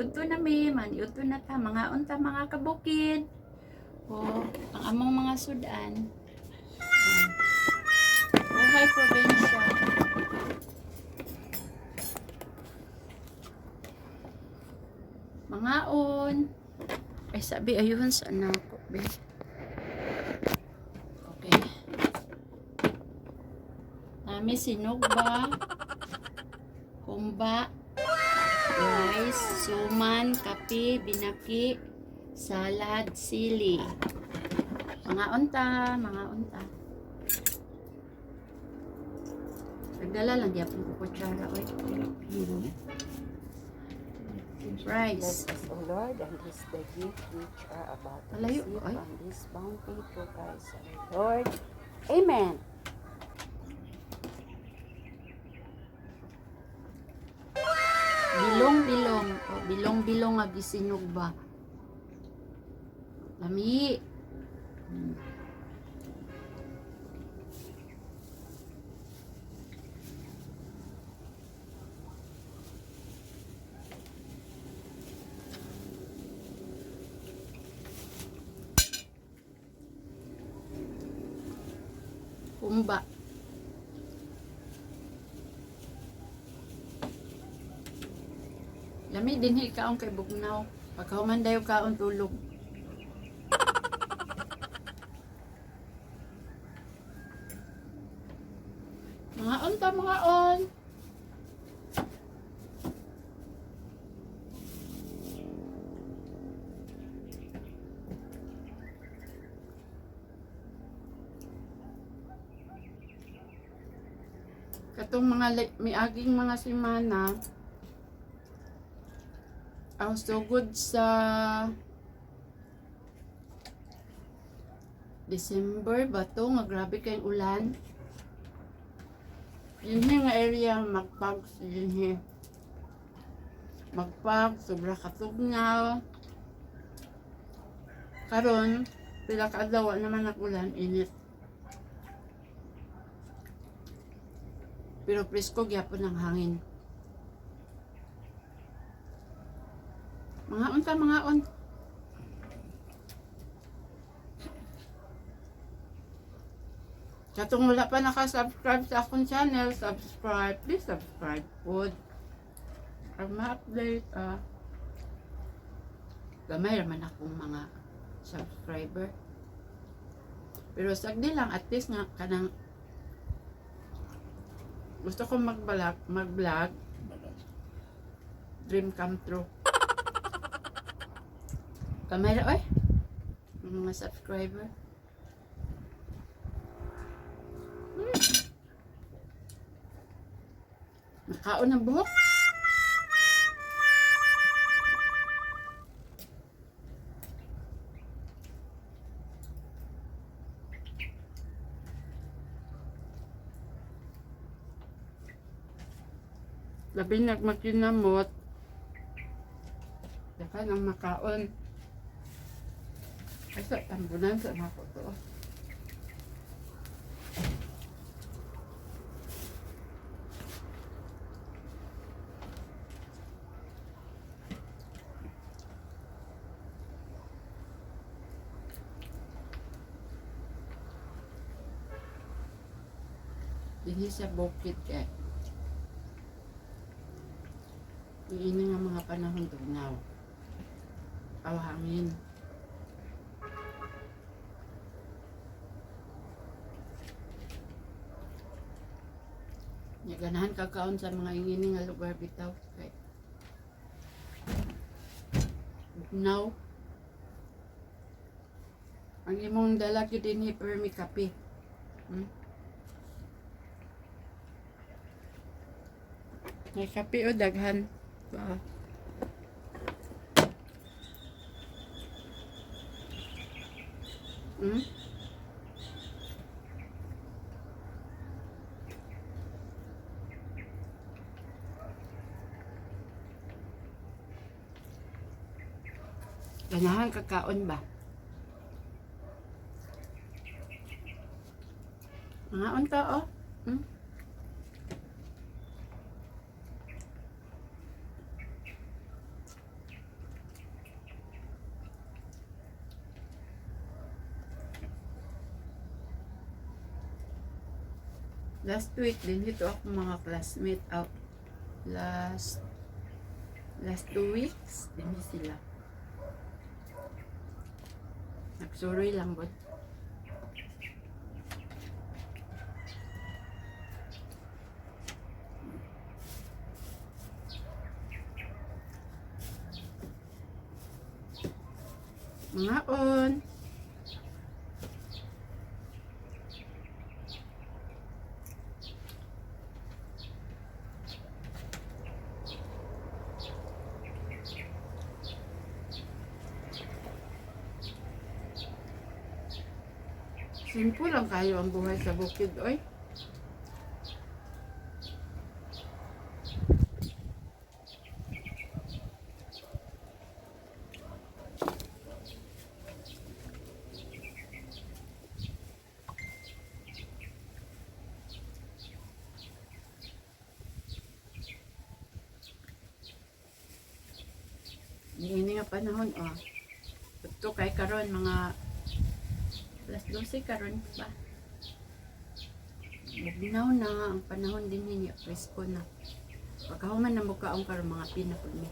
Maniudto na mi, maniudto na ta, mga unta, mga kabukid. O, ang among mga sudan. Ayan. Buhay probinsya. Mga on. Ay, sabi, ayun sa anak ko, be. Okay. Nami sinugba, kumba, rice, suman, kape, binaki, salad, sili. Mga unta, mga unta. Nagdala lang gyapon ko kutsara oy. Rice. Bless us, O Lord, and this the gift which are about to Malayo, receive ay. on this bounty through Christ our Lord. Amen. Bilong-bilong. O, bilong-bilong nga gisinog ba? Lami. Kumba. Lami din hi kaon kay bugnaw. Pagkahuman dayo kaon, tulog. Mga on ta, mga on. Katong mga miaging mga semana, ang sugod sa December ba to nga grabe kayong ulan. Yun nga area magpag yun hi. Magpag sobra katugnaw. Karon pila ka adlaw wa naman nag-ulan, init. Pero presko gyapon ang hangin. Mga unta, mga on. Katong wala pa nakasubscribe sa akong channel, subscribe. Please subscribe po. Para ma-update. Gamay raman akong mga subscriber. Pero sagdi lang, at least nga kanang gusto kong mag-vlog, mag-vlog, dream come true. Kamay ra oy. Mga subscriber. Nakaon ang buhok. Labi nagmakinamot. Daka nang makaon. Ay, sa tambunan sa nako to. Dinhi sa bukid kay. Iini nga mga panahon tugnaw. Aw hangin. Nya ganahan ka kaon sa mga ingini nga lugar bitaw kay bugnaw. Ang imong dala gyud dinhi permi kape. May kape o daghan. Ba. Ganahan kakaon ba? Mga unta oh. Last week din dito ako mga classmate out, last 2 weeks din sila. Nagsuroy lang bud. Mga on. Simple lang kayo ang buhay sa bukid, oy. Niini nga panahon, oh. Ito kay karon mga alas 12 karon ba? Bugnaw na ang panahon din ninyo, presko na. Pagkahuman na mukaong karon mga pinapod ni.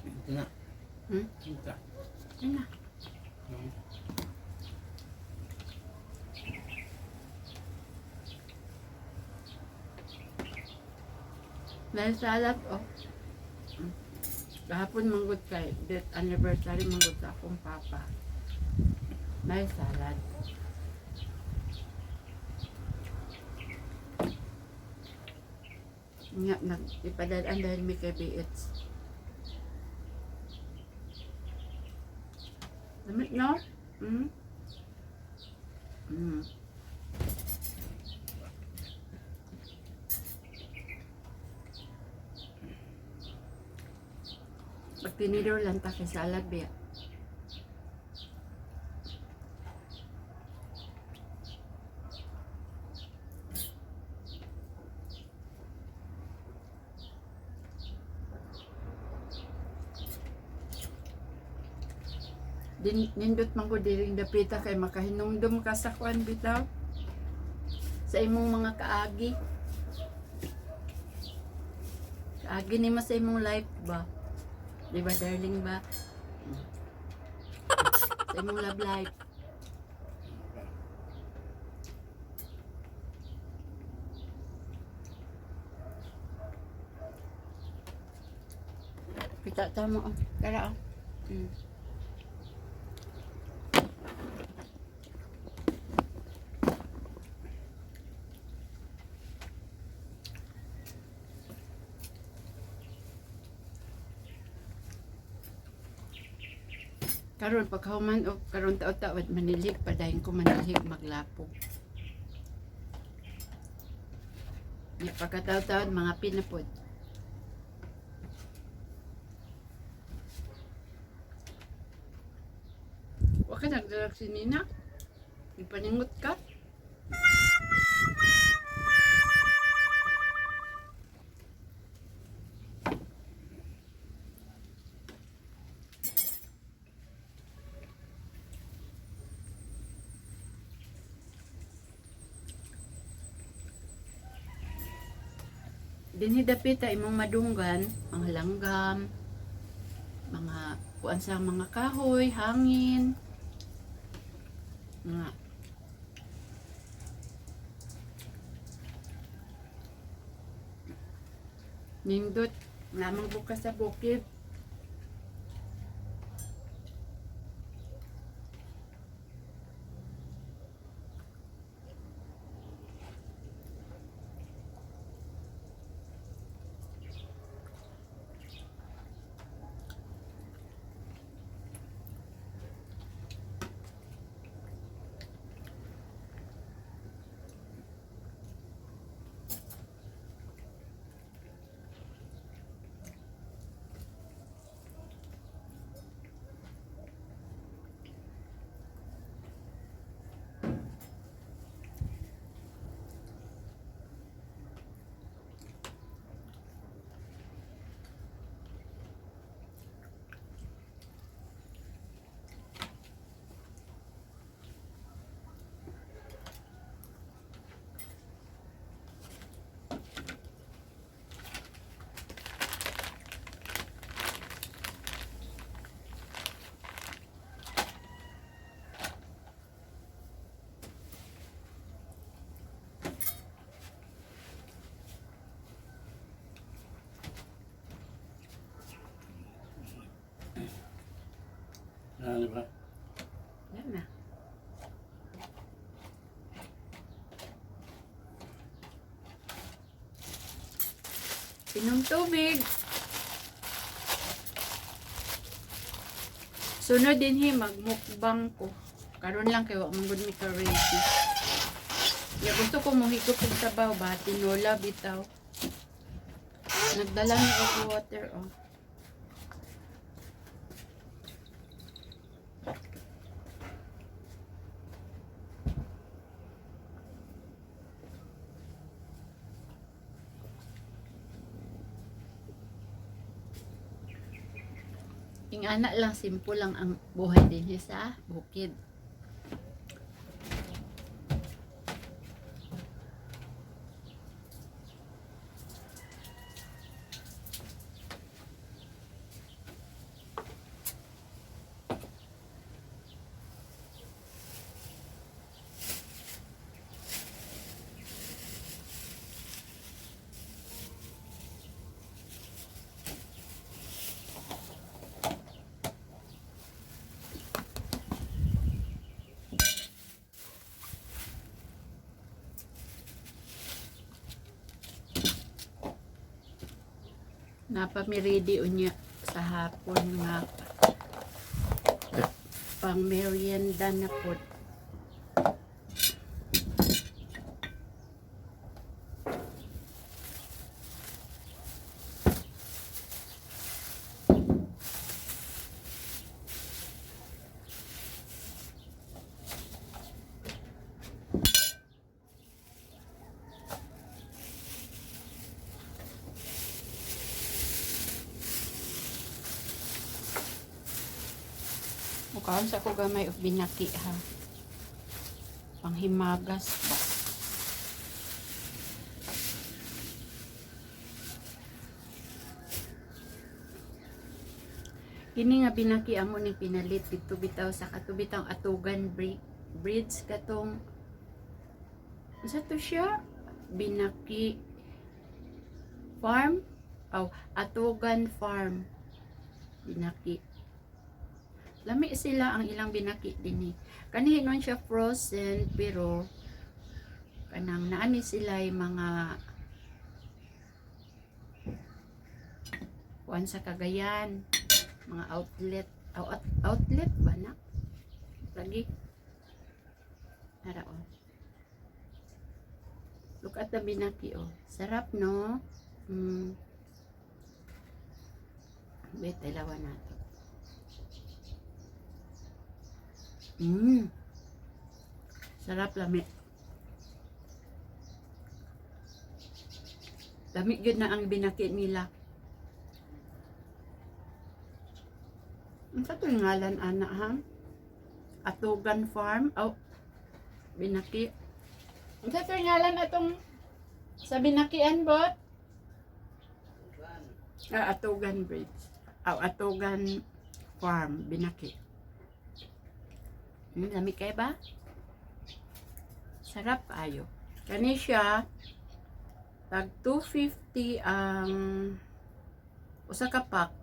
Ito na. Hmm? Ito. Ayun na. Dahil sa alat, oh. Kahapon manggod kay death anniversary manggod sa akong papa. May salad. Nga, nag-ipadalaan dahil may kay BH. Damit, no? Pag tinidor lang ta kay salad biya. Din, nindot man ko diring dapita kay makahinumdum ka sa kuan bitaw sa imong mga kaagi. Kaagi nimo sa imong life ba? Di ba, darling ba? Sa imong love life. Kita tama oh. Tara oh. Karon pagkahuman og karon taod-taod manilig padayon ko manilig maglapog. Nya pagkataod-taod mga pinapod. Wa ka nagdalag si Nina? Ipaningot ka? Dinhi dapita imong madunggan, mga langgam, mga kuan sa mga kahoy, hangin, mga Nindot. Lamang bukas sa bukid. Ano ba? Wala na. Inom tubig. Sunod din hi magmukbang ko. Karon lang kay wa man gud mi ka ready. Ya gusto ko mohigop og sabaw ba tinola bitaw. Nagdala ni og water, oh. Ingana lang, simple lang ang buhay din sa bukid. Napamiridi unya sa hapon nga pang merienda na po. Mukaon sa ko gamay og binaki ha. Panghimagas ba. Kini nga binaki amo ni pinalit didto bitaw sa katubitaw Atugan Bridge katong, unsa to siya? Binaki Farm. Aw, Atugan Farm. Binaki. Lami sila ang ilang binaki dinhi. Kani nun siya frozen, pero kanang naani sila yung mga kuan sa Cagayan, mga outlet, outlet ba na? Lagi. Tara oh. Look at the binaki, oh. Sarap, no? Wait, dalawa na to. Sarap, lami. Lami gyud na ang binaki nila. Unsa to yung ngalan ana ha? Atugan Farm. Oh. Binaki. Unsa to yung ngalan atong sa binakian, bot? Ah, Atugan Bridge. Oh, Atugan Farm, Binaki. Lami kay ba? Sarap ayo. Kani siya, Tag 250 ang usa ka pack.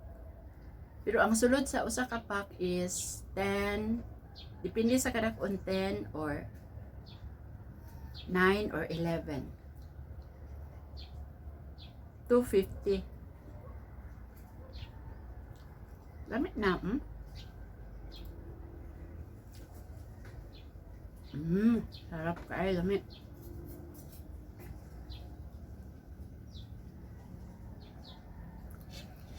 Pero ang sulod sa usa ka pack is 10, depende sa kadak-on, 10 or 9 or 11. 250. Gamit na? Sarap kaayo, lamit.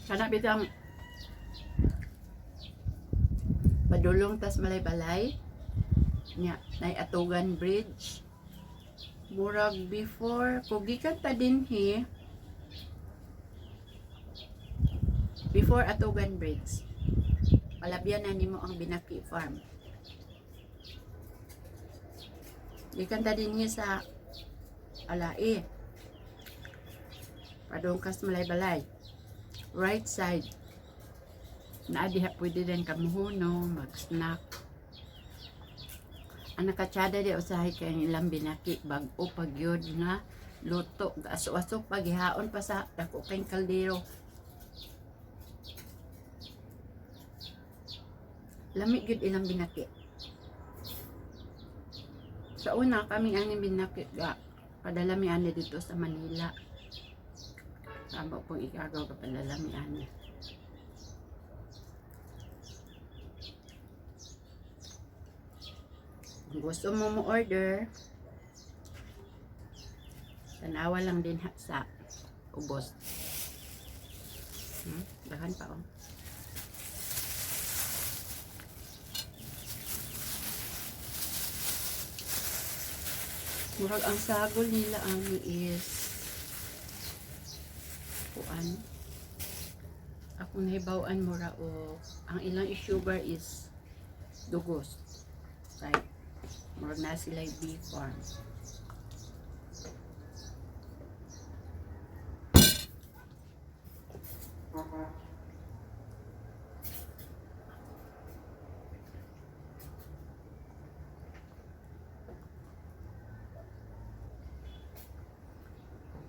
Kana bitang padulong tas Malay-Balay. Nya, nay Atugan Bridge. Murag before, kung gikan ta dinhi, before Atugan Bridge, palabyan na nimo ang Binaki Farm. Gikan ta dinhi sa Alae. Padung kas Malay-Balay. Right side. Naa diha, pwede din kamuhuno, mag-snack. Ang nakatsada di usahay kay ang ilang binaki, bag-o pag yun nga luto, aso-aso paghihaon pa sa dako kay kaldero. Lami gyud ilang binaki. Sa una kami ani binaki ga padala mi ani dito sa Manila. Tama pong ikagaw ka padala mi ani. Kung gusto mo mo order, tanawa lang din ha, sa ubos. Dahan pa oh. Murag ang sagol nila ani is kuan. Akong nahibaw-an, mura o ang ilang sugar is dugos. Kay murag na sila bee farm.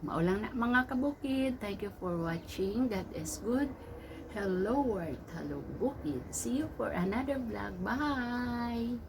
Mao lang na, mga kabukid. Thank you for watching. God is good. Hello world. Hello bukid. See you for another vlog. Bye!